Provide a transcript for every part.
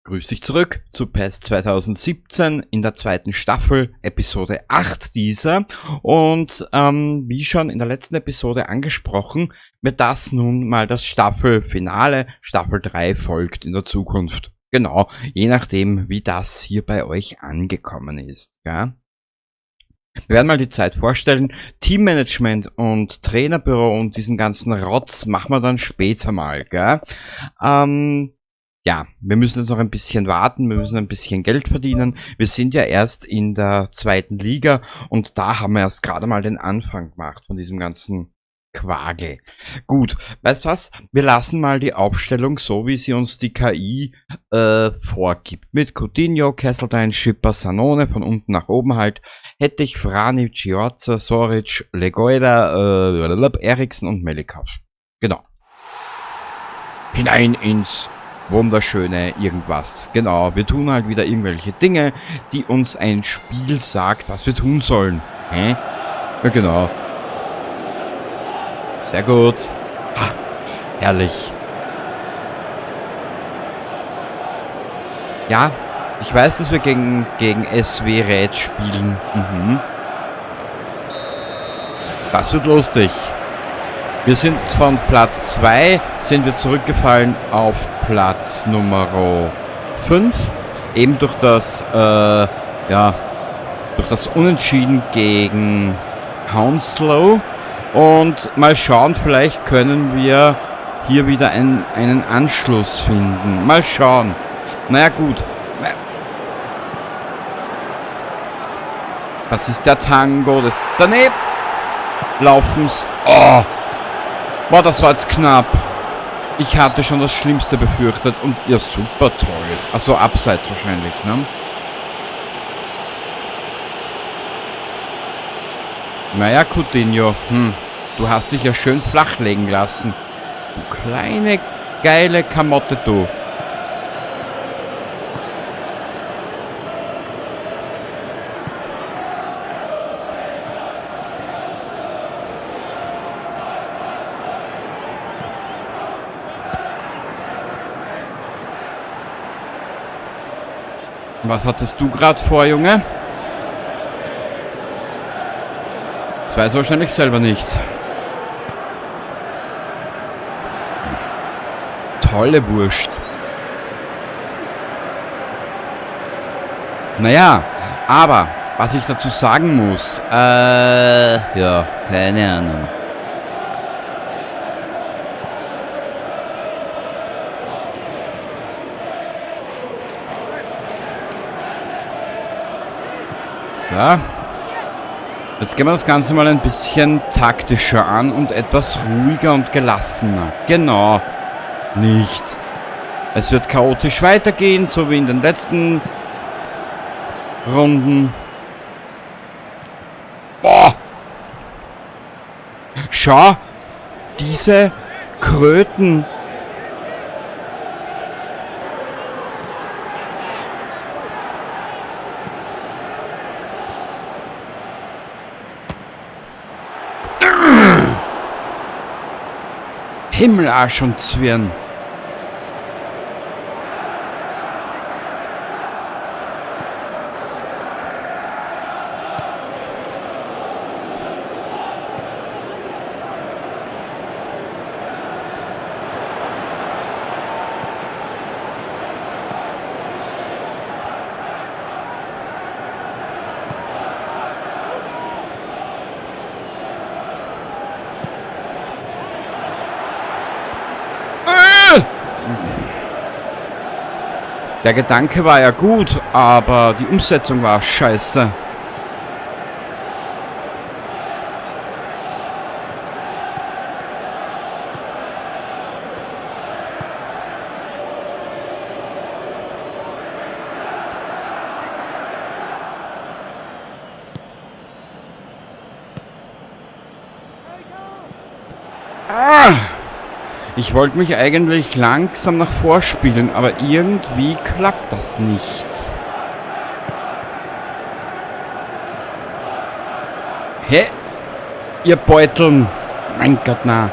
Grüß dich zurück zu PES 2017 in der zweiten Staffel, Episode 8 dieser. Und wie schon in der letzten Episode angesprochen, wird das nun mal das Staffelfinale. Staffel 3 folgt in der Zukunft. Genau, je nachdem, wie das hier bei euch angekommen ist. Ja? Wir werden mal die Zeit vorstellen. Teammanagement und Trainerbüro und diesen ganzen Rotz machen wir dann später mal. Gell? Ja, wir müssen jetzt noch ein bisschen warten, wir müssen ein bisschen Geld verdienen. Wir sind ja erst in der zweiten Liga und da haben wir erst gerade mal den Anfang gemacht von diesem ganzen Quagel. Gut, weißt du was? Wir lassen mal die Aufstellung so, wie sie uns die KI vorgibt. Mit Coutinho, Kesselstein, Schipper, Sanone, von unten nach oben halt. Hettich, Frani, Giorza, Soric, Legoida, Eriksen und Melikov. Genau. Hinein ins wunderschöne irgendwas. Genau, wir tun halt wieder irgendwelche Dinge, die uns ein Spiel sagt, was wir tun sollen. Hä? Ja, genau. Sehr gut. Ha, herrlich. Ja, ich weiß, dass wir gegen SW Red spielen. Mhm. Das wird lustig. Wir sind von Platz 2, sind wir zurückgefallen auf Platz Nummer 5. Eben durch das, ja, durch das Unentschieden gegen Hounslow. Und mal schauen, vielleicht können wir hier wieder einen Anschluss finden. Mal schauen. Naja, gut. Das ist der Tango des daneben Laufens. Oh! Boah, das war jetzt knapp. Ich hatte schon das Schlimmste befürchtet. Und ja, super toll. Also abseits wahrscheinlich, ne? Naja, Coutinho. Du hast dich ja schön flachlegen lassen. Du kleine, geile Kamotte, du. Was hattest du gerade vor, Junge? Das weiß er wahrscheinlich selber nicht. Tolle Wurst. Naja, aber was ich dazu sagen muss, ja, keine Ahnung. So. Jetzt gehen wir das Ganze mal ein bisschen taktischer an und etwas ruhiger und gelassener. Genau. Nicht. Es wird chaotisch weitergehen, so wie in den letzten Runden. Boah! Schau! Diese Kröten! Himmel, Arsch und Zwirn. Der Gedanke war ja gut, aber die Umsetzung war scheiße. Ich wollte mich eigentlich langsam nach vorspielen, aber irgendwie klappt das nicht. Hä? Ihr Beuteln. Mein Gott, na.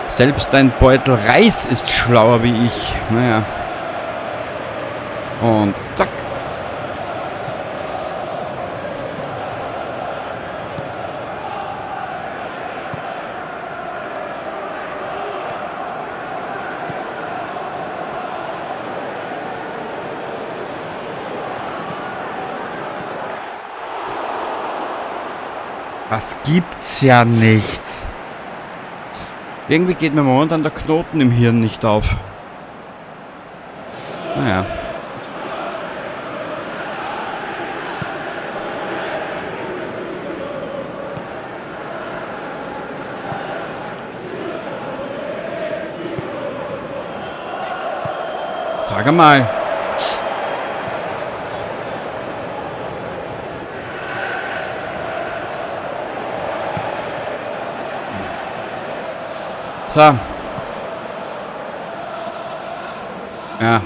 Selbst ein Beutel Reis ist schlauer wie ich. Naja. Und zack. Das gibt's ja nicht. Irgendwie geht mir momentan der Knoten im Hirn nicht auf. Naja. Sag mal. So. Ja.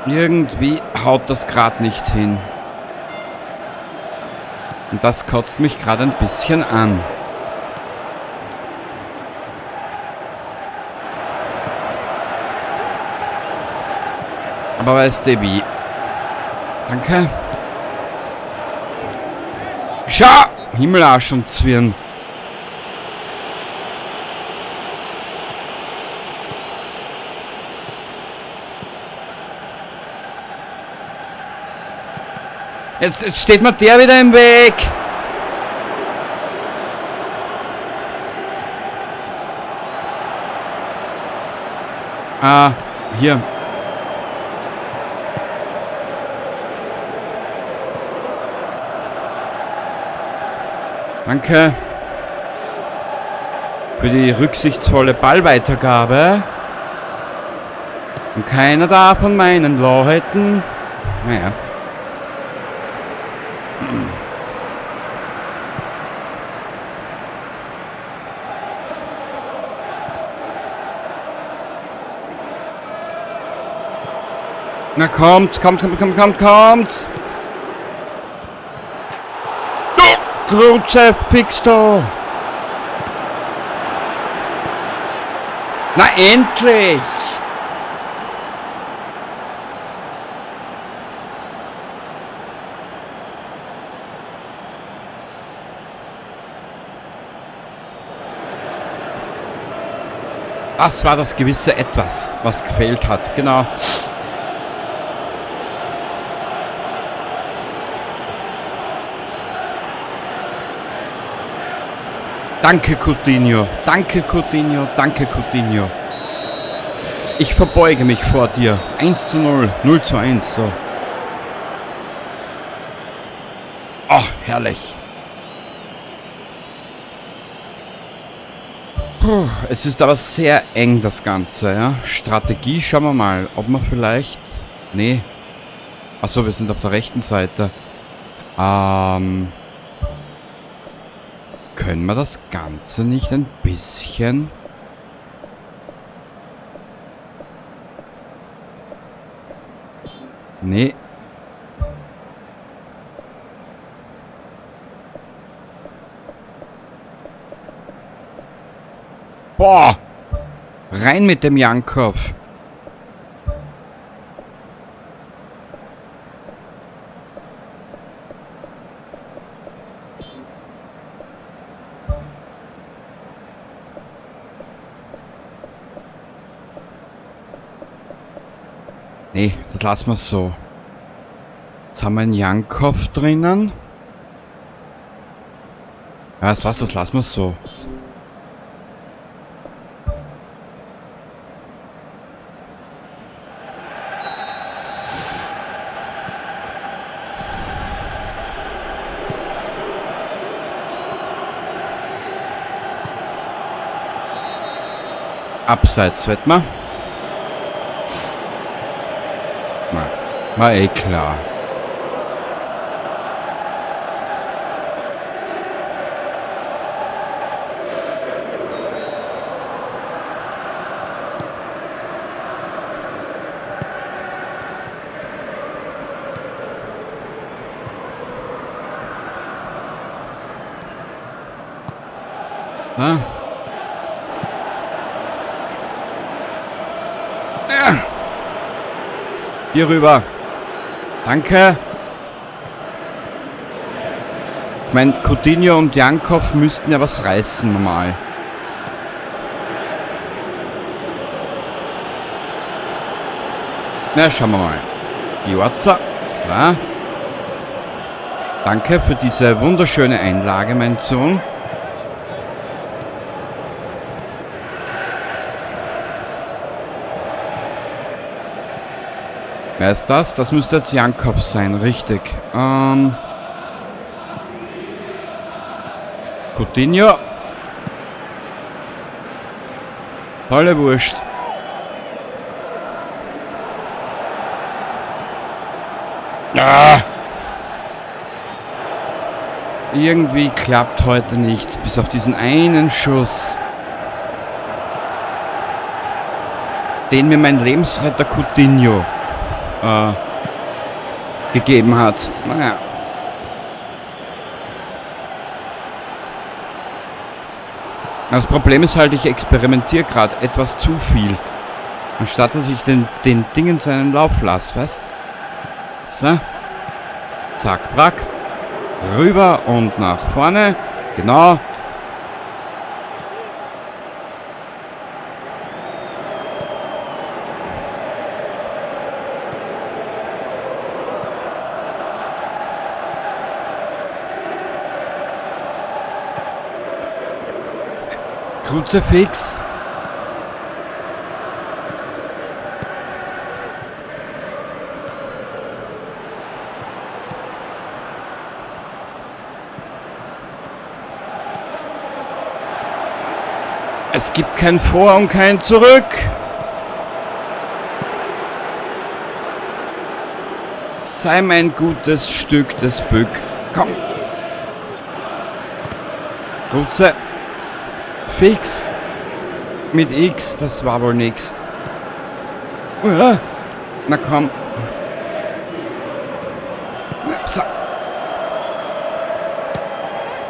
Irgendwie haut das gerade nicht hin. Und das kotzt mich gerade ein bisschen an. Aber weißt du wie? Danke. Schau! Himmelarsch und Zwirn. Jetzt steht mir der wieder im Weg. Ah, hier. Danke für die rücksichtsvolle Ballweitergabe. Und keiner da von meinen Leuten. Naja. Na kommt, kommt, kommt, kommt, kommt, kommt! Kruzifix da! Na endlich! Das war das gewisse Etwas, was gefehlt hat. Genau. Danke, Coutinho. Danke, Coutinho. Danke, Coutinho. Ich verbeuge mich vor dir. 1:0. 0:1. So. Oh, herrlich. Puh, es ist aber sehr eng, das Ganze. Ja? Strategie, schauen wir mal, ob wir vielleicht... Nee. Achso, wir sind auf der rechten Seite. Können wir das Ganze nicht ein bisschen... Nee. Boah! Rein mit dem Jankov. Nee, das lassen wir so. Jetzt haben wir einen Jankov drinnen. Ja, das lassen wir so. Abseits, wetten wir? War eh klar. Na? Ja. Hier rüber. Danke. Ich meine, Coutinho und Jankov müssten ja was reißen normal. Na, schauen wir mal. Giorza. So. Danke für diese wunderschöne Einlage, mein Sohn. Wer ist das? Das müsste jetzt Jankov sein, richtig. Coutinho. Tolle Wurst. Ah! Irgendwie klappt heute nichts, bis auf diesen einen Schuss. Den mir mein Lebensretter Coutinho gegeben hat. Naja. Das Problem ist halt, ich experimentiere gerade etwas zu viel. Anstatt dass ich den Dingen seinen Lauf lasse, weißt? So. Zack, brack. Rüber und nach vorne. Genau. Kruzifix. Es gibt kein Vor und kein Zurück. Sei mein gutes Stück des Bück. Komm. Rutze. Fix. Mit X, das war wohl nix. Na komm.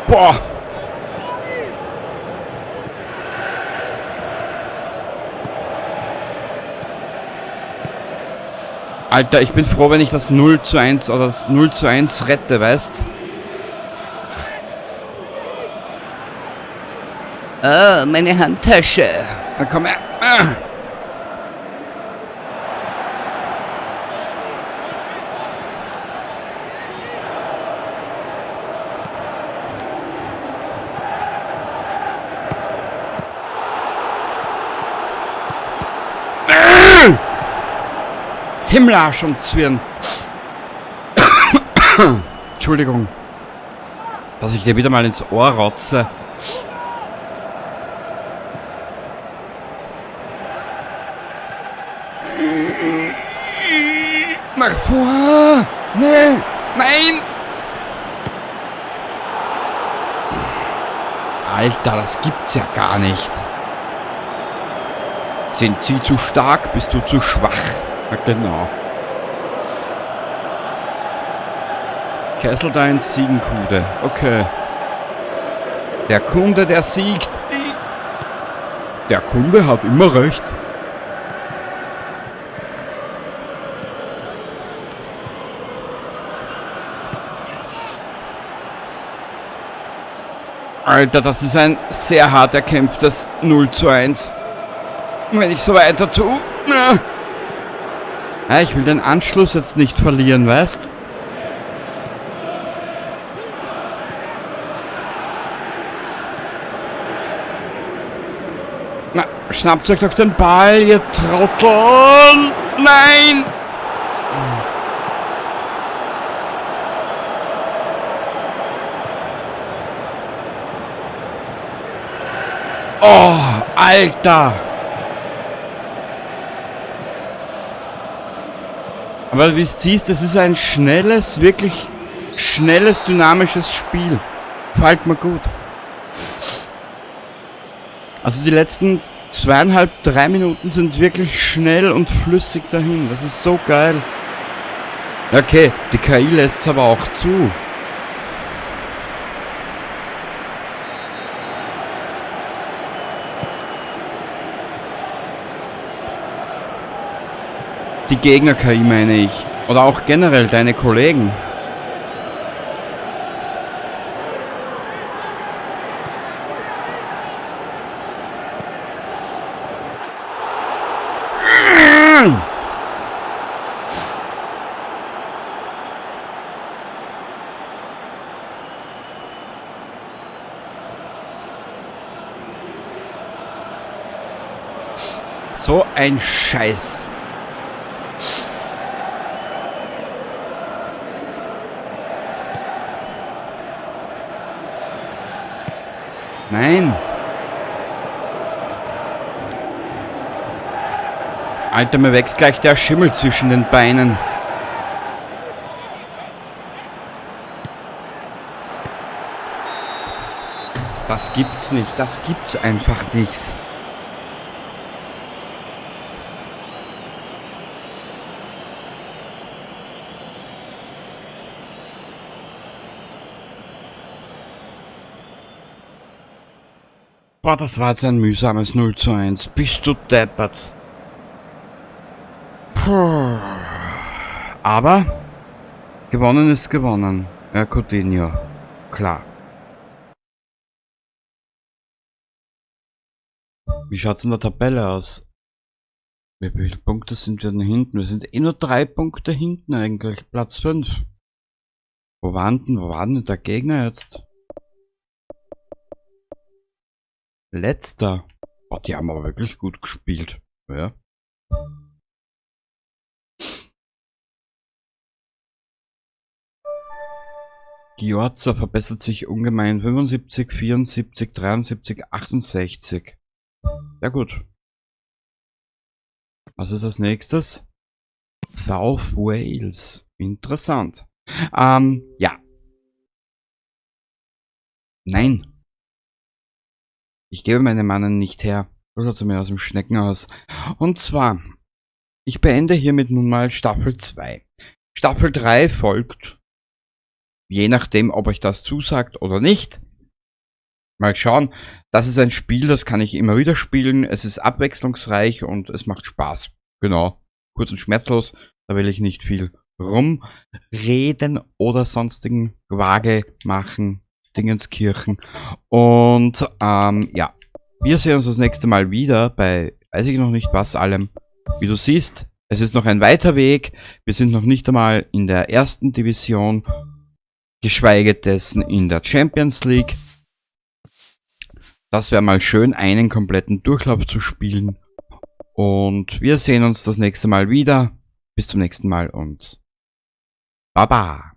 Boah. Alter, ich bin froh, wenn ich das 0:1 oder das 0:1 rette, weißt? Oh, meine Handtasche. Na komm her. Ah. Himmelarsch und Zwirn. Entschuldigung, dass ich dir wieder mal ins Ohr rotze. Nach vor! Nee! Nein! Alter, das gibt's ja gar nicht. Sind sie zu stark, bist du zu schwach. Ja, genau. Kesseldein Siegenkude. Okay. Der Kunde, der siegt. Der Kunde hat immer recht. Alter, das ist ein sehr hart erkämpftes 0:1. Wenn ich so weiter tue. Ja, ich will den Anschluss jetzt nicht verlieren, weißt? Na, schnappt euch doch den Ball, ihr Trottel! Nein! Oh, Alter! Aber wie du siehst, das ist ein schnelles, wirklich schnelles, dynamisches Spiel. Gefällt mir gut. Also die letzten 2,5, 3 Minuten sind wirklich schnell und flüssig dahin. Das ist so geil. Okay, die KI lässt's aber auch zu. Die Gegner-KI meine ich. Oder auch generell deine Kollegen. So ein Scheiß. Nein. Alter, mir wächst gleich der Schimmel zwischen den Beinen. Das gibt's nicht. Das gibt's einfach nicht. Boah, das war jetzt ein mühsames 0:1. Bist du deppert. Puh. Aber gewonnen ist gewonnen. Ja, Coutinho. Klar. Wie schaut's in der Tabelle aus? Wie viele Punkte sind wir denn hinten? Wir sind eh nur 3 Punkte hinten eigentlich. Platz 5. Wo war denn der Gegner jetzt? Letzter. Boah, die haben aber wirklich gut gespielt. Ja. Giorza verbessert sich ungemein. 75, 74, 73, 68. Ja gut. Was ist als nächstes? South Wales. Interessant. Ja. Nein. Ich gebe meine Mannen nicht her. Oder zu mir aus dem Schneckenhaus. Und zwar, ich beende hiermit nun mal Staffel 2. Staffel 3 folgt, je nachdem, ob euch das zusagt oder nicht. Mal schauen. Das ist ein Spiel, das kann ich immer wieder spielen. Es ist abwechslungsreich und es macht Spaß. Genau. Kurz und schmerzlos. Da will ich nicht viel rumreden oder sonstigen Gwagel machen. Dingenskirchen. Und ja, wir sehen uns das nächste Mal wieder bei, weiß ich noch nicht was allem. Wie du siehst, es ist noch ein weiter Weg. Wir sind noch nicht einmal in der ersten Division, geschweige dessen in der Champions League. Das wäre mal schön, einen kompletten Durchlauf zu spielen. Und wir sehen uns das nächste Mal wieder. Bis zum nächsten Mal und Baba.